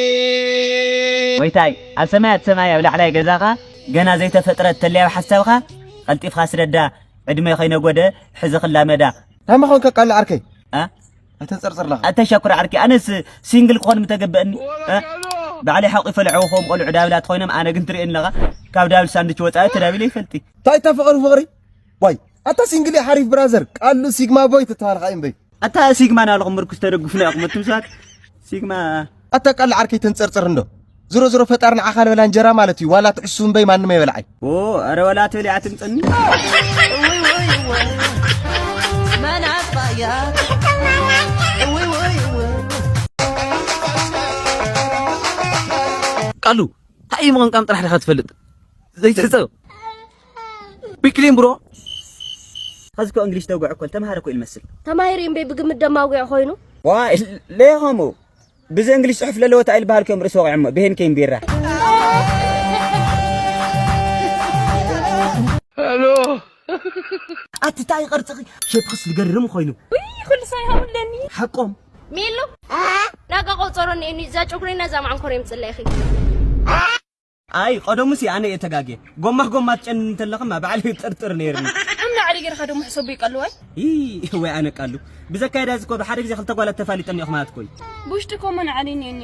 ኣቤት! ጎይታይ፣ ኣብ ሰማያት ሰማይ ኣብ ላዕላይ ገዛኻ ገና ዘይተፈጥረት ተልያ ኣብ ሓሳብኻ፣ ቀልጢፍኻ ስደዳ፣ ዕድመ ከይነጎደ ሕዚ ክላመዳ። እንታይ መኾንካ ቃል ዓርከይ? ኣ? ኣይተንጸርጽር ኣለኻ። ኣታ ሸኩር ዓርከይ፣ ኣነስ ሲንግል ክኾን ምተገበአኒ። እ? ባዕለይ ሓቂፈ ለዕወኹም ቆልዑ ዳብላት ኮይኖም፣ ኣነ ግን ትርእየኒ ኣለኻ። ካብ ዳብል ሳንድች ወጻኢ ተዳቢለ ይፈልጢ። እንታይ እታ ፍቕሪ ፍቕሪ? ዋይ፣ ኣታ ሲንግል እየ ሓሪፍ ብራዘር። ቃሉ ሲግማ ቦይ ትተባልኻ እምበይ። ኣታ ሲግማ ናልኹም ምርኩስ ተደግፉና ኢኹም፣ ኣቱም ሰባት። ሲግማ። ኣታ ቃል ዓርከይ ተንጸርጽር እንዶ። ዝሮ ዝሮ ፈጣሪ ንዓኻ ልበላ እንጀራ ማለት እዩ። ዋላ ትዕሱ እምበይ ማንም ኣይበልዓይ። ኦ፣ ኣረ ዋላ ትበልዓ ትምጸኒ። እውይ፣ ውይ፣ ውይ። መን ኣጥፋያ? እውይ፣ ውይ፣ ውይ። ቃሉ፣ እንታይ እዩ ምቕምቃም ጥራሕ ዲኻ ትፈልጥ? ዘይትሕጸብ። ቢክሊን ብሮ። ኸዚ እኮ እንግሊሽ ተጉዕ እኮ ተምሃረ እኮ እዩ ልመስል። ተማሂሩ እምበይ ብግምት ደማጉዕ ኮይኑ። ዋይ፣ ለይኸምኡ። ብዘይ እንግሊሽ ጽሑፍ ለለወ እንታይ ኢሉ በሃልኩ እዮም ርእሲ ወቒዖሞ፣ ብሄን ከይን ቢራ። ኣቲ እንታይ ቅርጽኺ? ሸፕኽስ ዝገርም ኮይኑ። ውይ፣ ኩሉ ሳይ ሃውለኒ። ሓቆም። ሚሉ፣ ናጋ ቆጸሮ እኒኤኒ፣ እዛ ጨጉረይና እዛ መዓንኮር እዮም ጽላይኺ። ኣይ፣ ቀደሙሲ ኣነ እየ ተጋግየ። ጎማ ጎማ ትጨን እንተለኽማ ባዕለይ ጥርጥር ነይርኒ። ኣምና ዓሊ ጌርካ ደሞ ሕሰቡ ይቀልዋይ። ይ፣ ወይ ኣነ ቃሉ። ብዘካየዳ እዚ እኮ ብሓደ ግዜ ክልተ ጓላት ተፋሊጠን እዮም ማለት እኮ እዩ። ብውሽጢ እኮ መን ዓሊ እኒኤኒ።